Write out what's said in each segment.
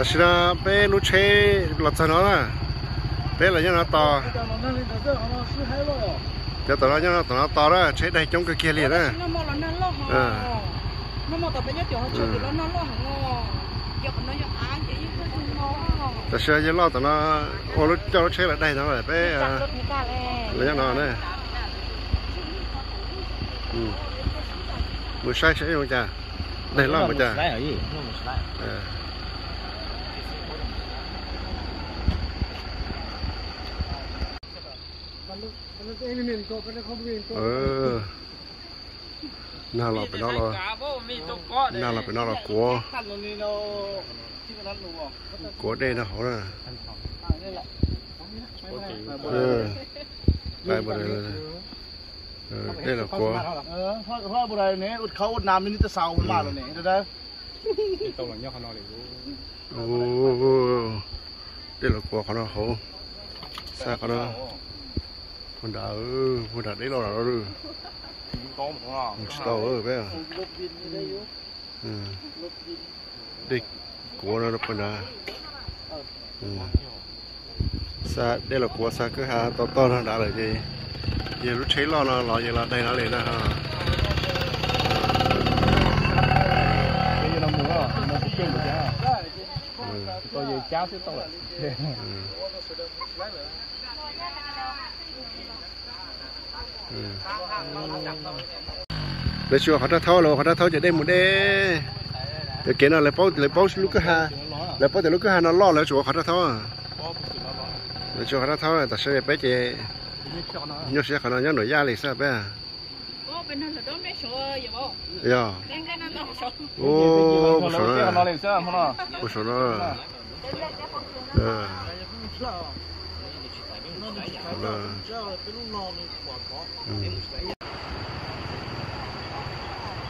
Tam sim no peb lub tsheb los txog no na, peb los nyob no tos. Cov tom no nyob no tom no tos na, tsheb daig coob kawg kiag li na. Tam sim no yawg loj tom no ua lub coj lub tsheb los daig no lawm peb los nyob no na. Mus saib saib zoo cas, daig loj mus cas. Nag los pem no los, nag los pem no los kuav, kuav dej no hauv na. Dej los kuav. Dej los kuav qhov no hauv, xa qhov no, puag nrad, puag nrad deb los lawm. Mus tsis tau peb. Dej kuav no puag nrad. Xa dej los kuav xa kwj ha tau tog no nrad lawm ces yog lub tsheb loj no los yog los daig no li na. Lawv tsis ua qhov raj thaub, lawv ua qhov raj thaub ces dej mus deb. Cov kev no lawv paub, lawv paub lub kwj ha, lawv paub tias lub kwj ha no loj lawv tsis ua qhov raj thaub. Lawv tsis ua qhov raj thaub, tam sim no peb ces nyuaj siab qhov no nyob nram yaj li xwb peb. Yog. Ua, puag saum no, puag saum no.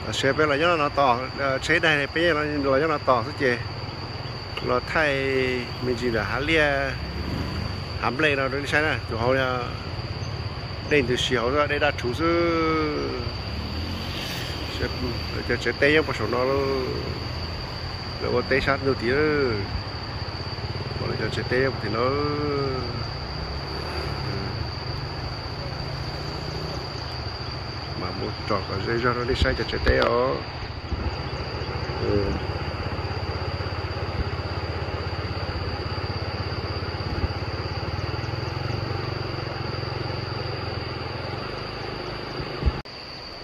Tam sim peb los nyob no tos, tsheb daig peb los nyob no tos xwb ces los thaij me ntsis ntawm hav liaj hav nplej no rau nej saib na, tus hauv dej ntws si hauv xwb, dej daj rhuv xwb. Cov tsev teb nyob puag saum no, lawv ua teb sab ntug tid. Lawv cov tsev teb nyob puag tim no. Mas mus tsom kom ze zog rau nej saib cov tsev teb os.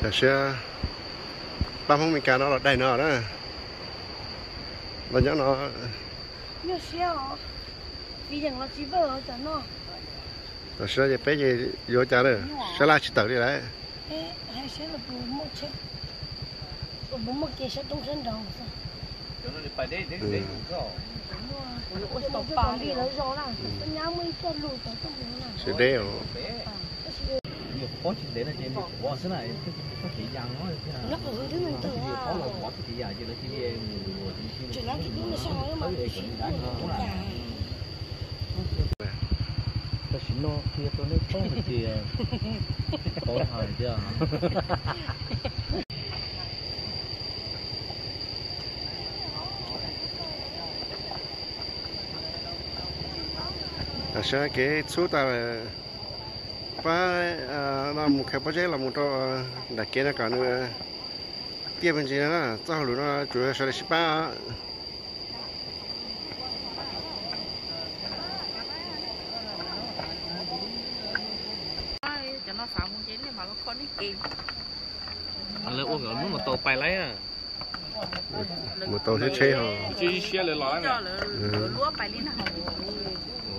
Tam sim pab Hmoob Meskas no los daig no na, los nyob no. Tam sim no ces peb ces yuav cas na, sab laj tsis tawm li lawm. Sab deb. Tam sim no qhia rau nej paub hais tias, paub hais tias tam sim no kev txhub tas lawm, pab no mus khaws pob zeb los mus rau nram kev no kom nws tiaj me ntsis na, txoj hauj lwm no tsuas yog sawv daws sib pab. Lawv ua kom lub mus tau pais laib. Mus tau thiab tsheb ho. Tsis siab lawv los.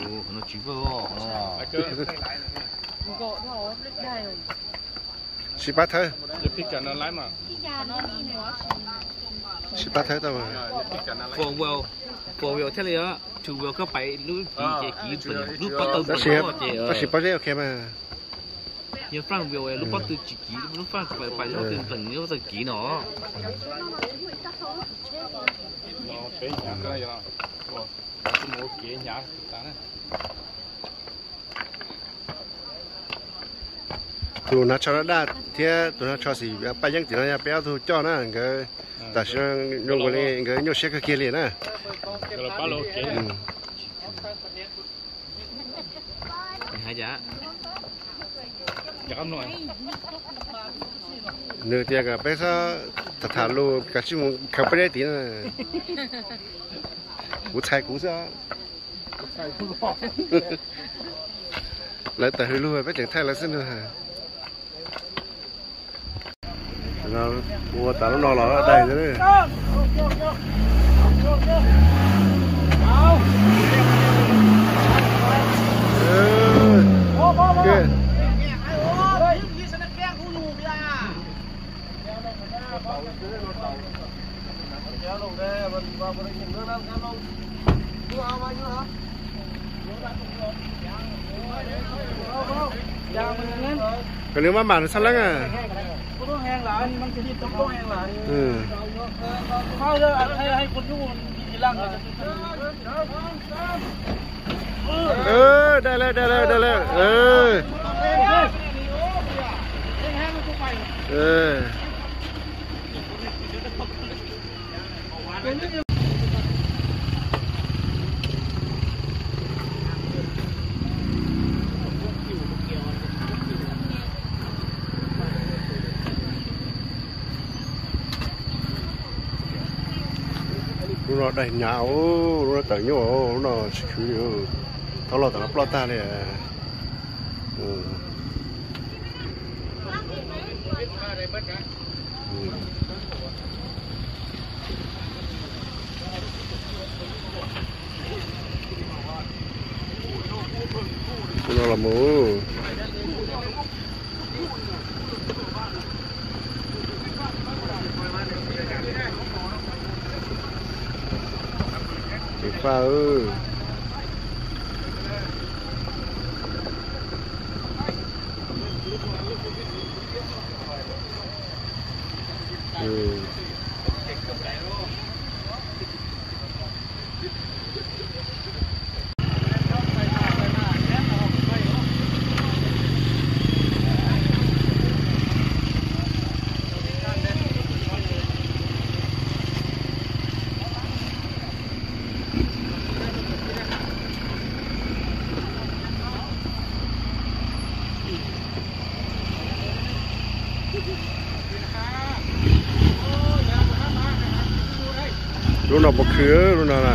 Qhov no tsis vawj os. Sib pab thawb. Sib pab thawb tau. Four wheel, four wheel thiaj li, two wheel koj pais lub kiv ces kiv plees, lub pob tw plees ces. Tab sis pob zeb ok mas. Yog front wheel lub pob tw tsis kiv, lub front pais lub pob tw plees, lub pob tw kiv no. Tus hnav tsho daj daj thiab tus hnav tsho xim paj yeeb tim no yog peb ob tug coj na, nkawd tam sim no zoo nkaus li nkawd nyuaj siab kawg kiag li na. Nws tias kom peb txhob tham tham lus, kav tsij mus khaws paj dej tid na. Kuv txhais kuv xwb. Lawv tawm hws lug peb tseem thaij lawv xwb no. Ua tas lub no los daig. Kom nws maj mam nws txhaj leeb. Dai lawm, dai lawm, dai lawm. Lub no daig nyhav, lub no tawm nyuaj, lub no tsis khwv li. Thaub loj tam no ploj tag li. Tus no los mus. Ceev faj. Lub no puas khwv lub no na?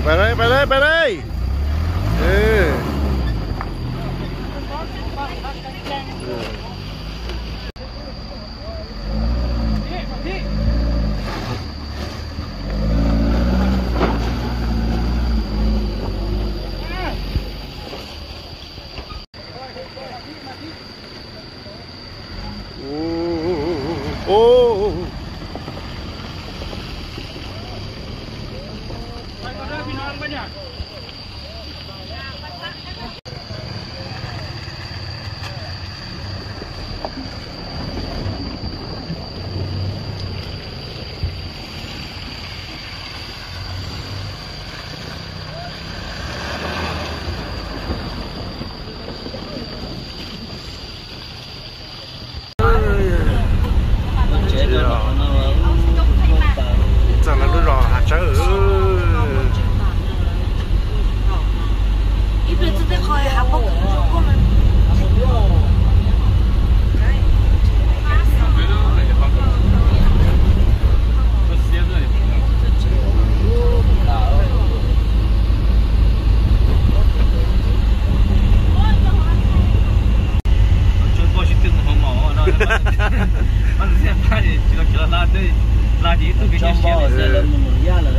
Pais dai, pais dai, pais dai. Los ces ib tug kws nyuaj siab lawm, lawv mus nws yaj lawm.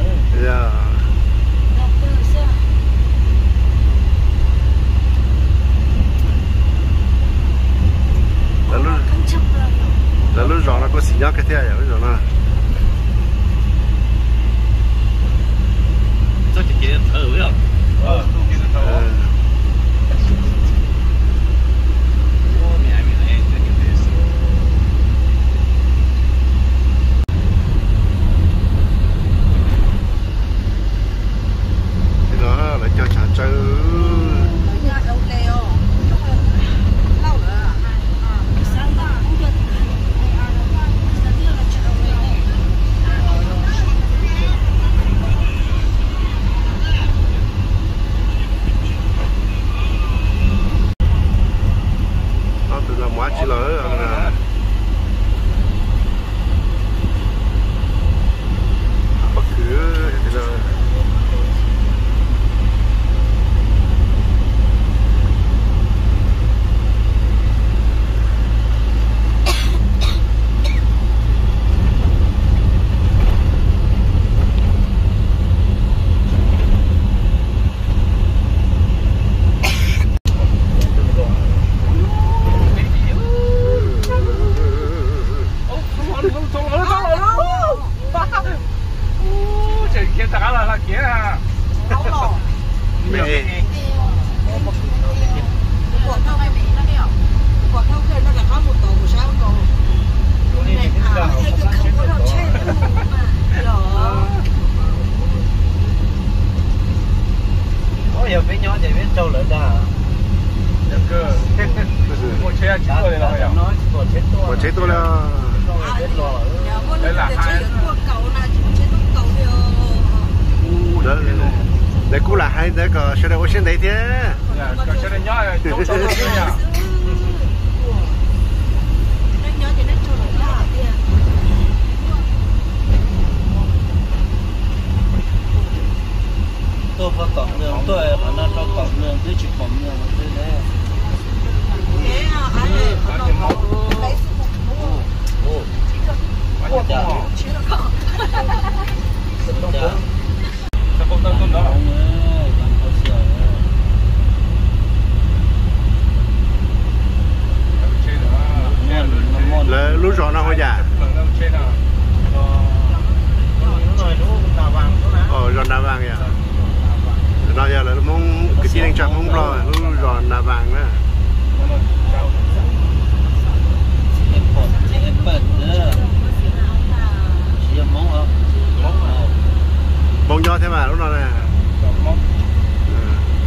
Lawv lub zos no kuj xis nyob kawg thiab yom, lub zos no. Txoj kev thawv yom. Lawv cog tshav tsawb. Ob tug no mus dab tsi los? Pob kws. Yog peb nyob ces peb raug lawv dag. Pom tsheb tuaj li. Lawv kuj lam hais ntawd kom sawv daws ua siab ntev thiab. Tuaj pom tom mloog, tuaj qhov no rau tom mloog twb tsis pom mloog twb ne. Lawv lub zos no ua cas? Zos Nra Vaj yom. No yog lawv Hmoob kwv tij neej tsa Hmoob Nplog lub zos Nra Vaj na. Hmoob nyob thiab mas lub no na.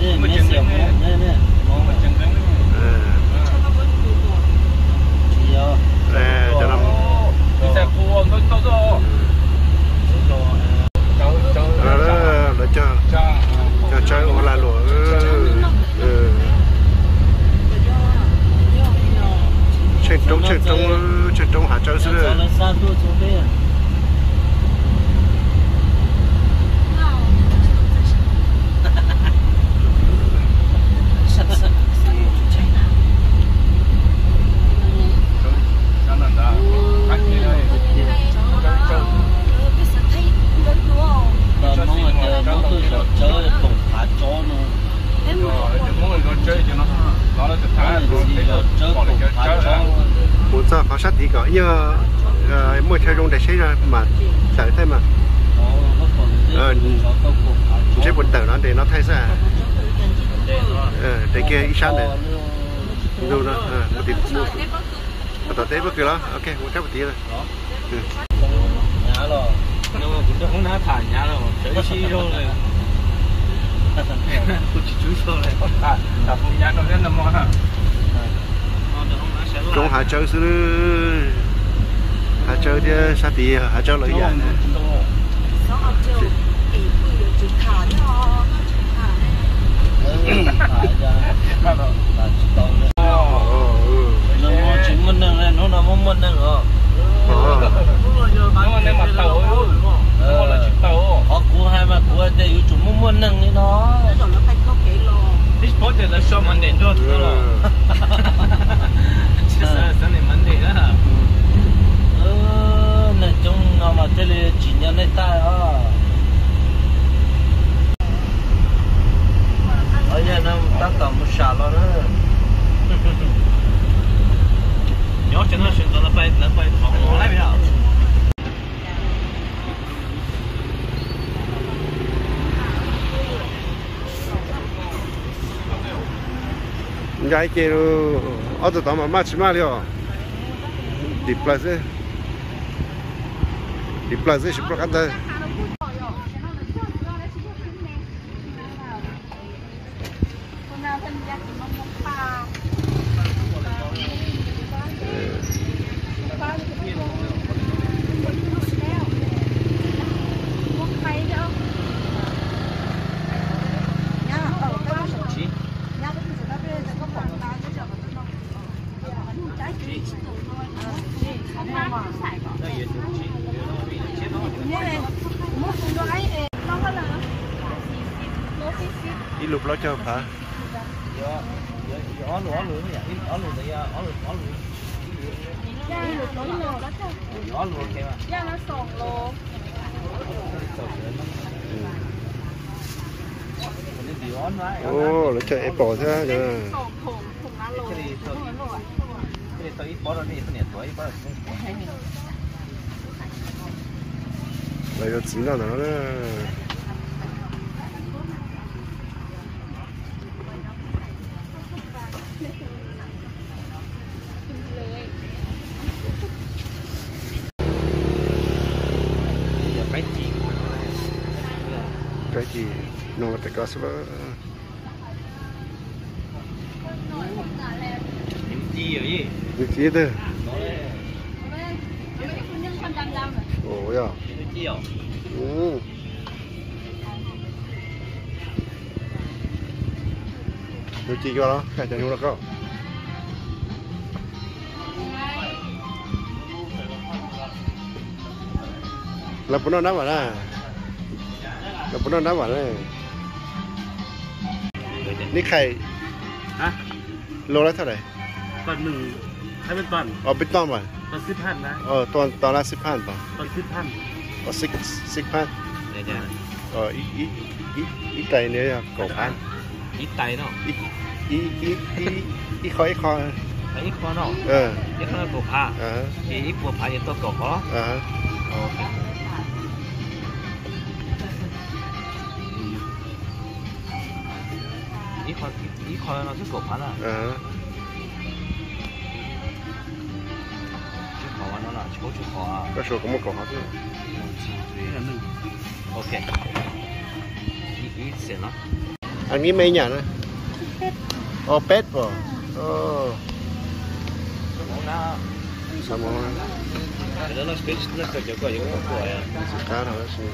Cov no, lawv cog tsawb ua lag luam. Tsheej roob, tsheej roob, tsheej roob hav tsawb xwb. Hmoob tias Hmoob tuaj zov tsawb koom hav tsob no. Mus txog qhov sab tid kom ib nyuag muaj chaw zoo nres seb mam tawm thaij mas. Ntshe puas tawm no nres no thaij xwb. Nres kiag ib sab ntawd. Ntu no, tom teb pob kws los, ok, mus thaij puag tid. Roob hav tsawb xwb, hav tsawb thiab sab tid hav tsawb los ib yam. Tsis muaj neeg, hnub no muaj muaj neeg os. Qhov kuv hais mas kuv hais tias yuav tsum muaj muaj neeg li no. Neeg coob Ncaim ces ob tug tod mas maj tsis maj li os. Dim plaws xwb. Dim plaws xwb tsis pom qab ntawd. Ib lus plaub caug phav. Lawv cog epos thiab. Lawv yuav txiv noj ntawm no na. Qaib ci no tes ko xwb. Nws ci twg? Ua yog. Nws ci koj los koj cov nyuj rau koj. Lawv puas noj nab vam na? Lawv puas noj nab vam na? Neb khai lus lawv thaum daim? Peb toj mas. Toj lab xib phaj tod. Xib phaj. Ib tais nws yog kaum phav. Ib qho ib qho. Ib qho no xwb kaum phav na. Koj suav kuv muaj kaum qhov xwb. Anib me nyam na. O peb pom. Xav mus. Tsis qab no tab sis.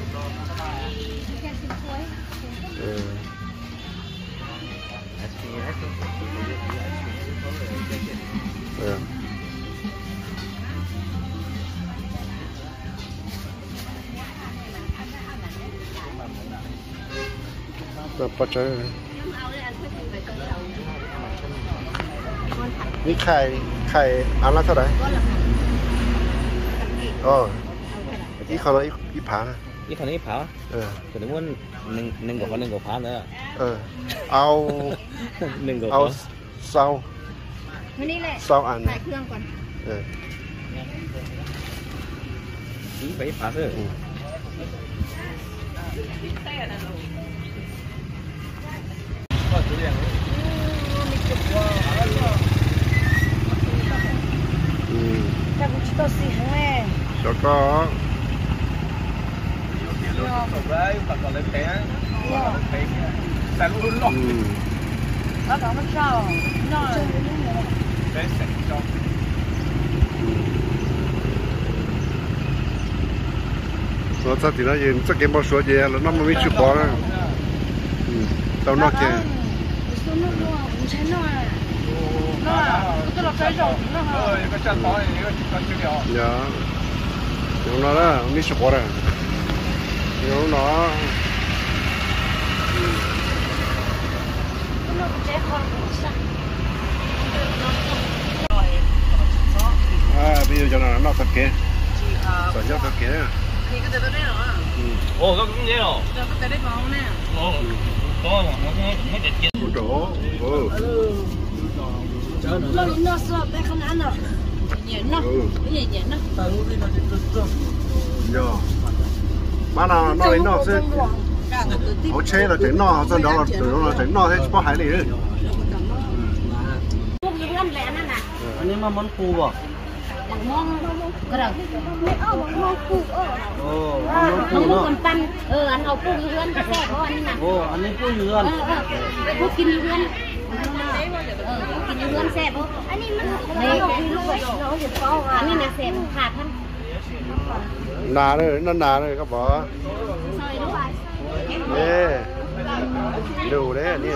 Pov tsawg. Neb khai, khai av lab thaum daim? Ib qho no ib phav. Ib qho no ib phav. Kuv muab nees nkaum qhov nees nkaum phav ntawd. Au, au, sau, sau as. Ib phav xwb. Xyov koj. Los txog tim no ces txoj kev npau suav ces los noj muaj me ntsis pov na. Tau noj ces. Yog, no na, me ntsis pov na. Yog no. Peb yuav cov no noj taug kev, txom nyog taug kev. Ua rau. Noj li no xwb peb qhov na no. Yog, pab no noj li noj xwb. Hauv tsheb los tseem noj, txog nrad los tseem noj thiab tsis paub hais li. Nas, noj nas koj pom. Lus thiab ni.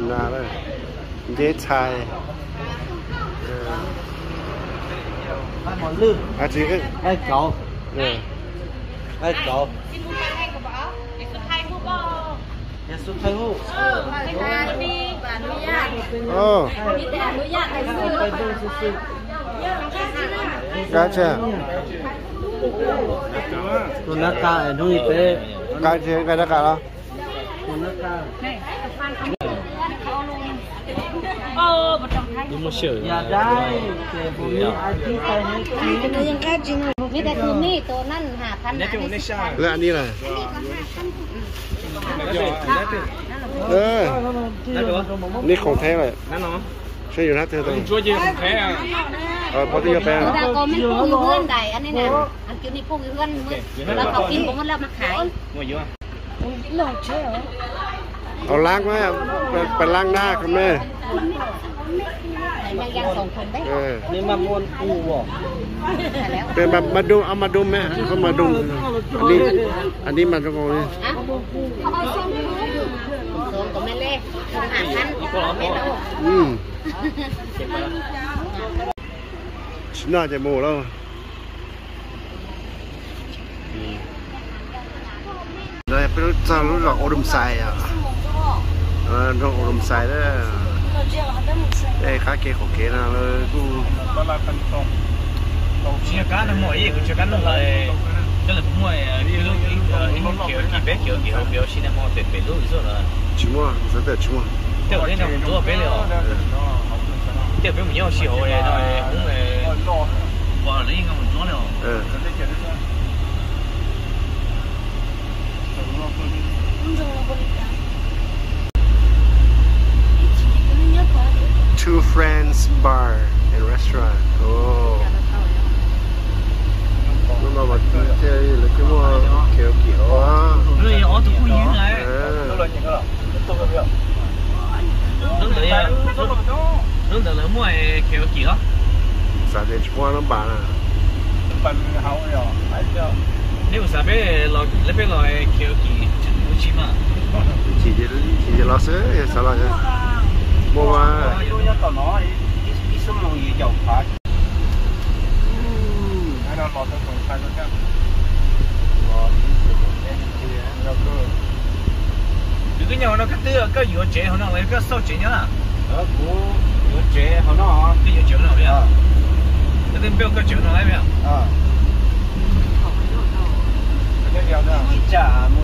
Nas, nceb txhais. Nkaj tsi, nkaj tsi, nkaj nab qa los? Lawv an ni lawm. Ni khoom theeb lawm. Seb yus nab twg tau. Pov twb yog peb. Au lab, peb lab nab ko me. Peb mas dub, mas dub me, koj mas dub. An ni mas zoo li. Tsis noj ces mus lawm. Peb lub txog lub zos Ua Dum Xais, nroog Ua Dum Xais na. Tej qab kev qaum kev no lawv kuj tsis yog kab no, muaj ib yam kuv tsis yog kab no, coj lawv muaj ib lub, ib lub kev kis, peb kev kis hauv peb ua si na, muaj pem pem lub xwb. Tsis muaj, xav tias tsis muaj. Tej uas nej nrog mus ntxuav peb li os. Tej uas peb mus nyob ua si hauv no, hmoob pom lawv yeej nrog mus ntxuav li os. Two Friends Bar and Restaurant. Lub no mas thiaj li lawv kuj muaj karaoke os. Lub ntawd lawv muaj karaoke os. Xav tias tsis muaj lub npas na. Nej mus xav peb los, peb los karaoke ua si mas. Tsis los xwb, xav los muaj mas. Nws twb nyob hauv no, koj twb, koj yuav tsev hauv no los koj xauj tsev nyob na? Kuv yuav tsev hauv no. Koj yuav tsev hauv no, koj twb npaj koj tsev hauv no lawm. Ib tsam mus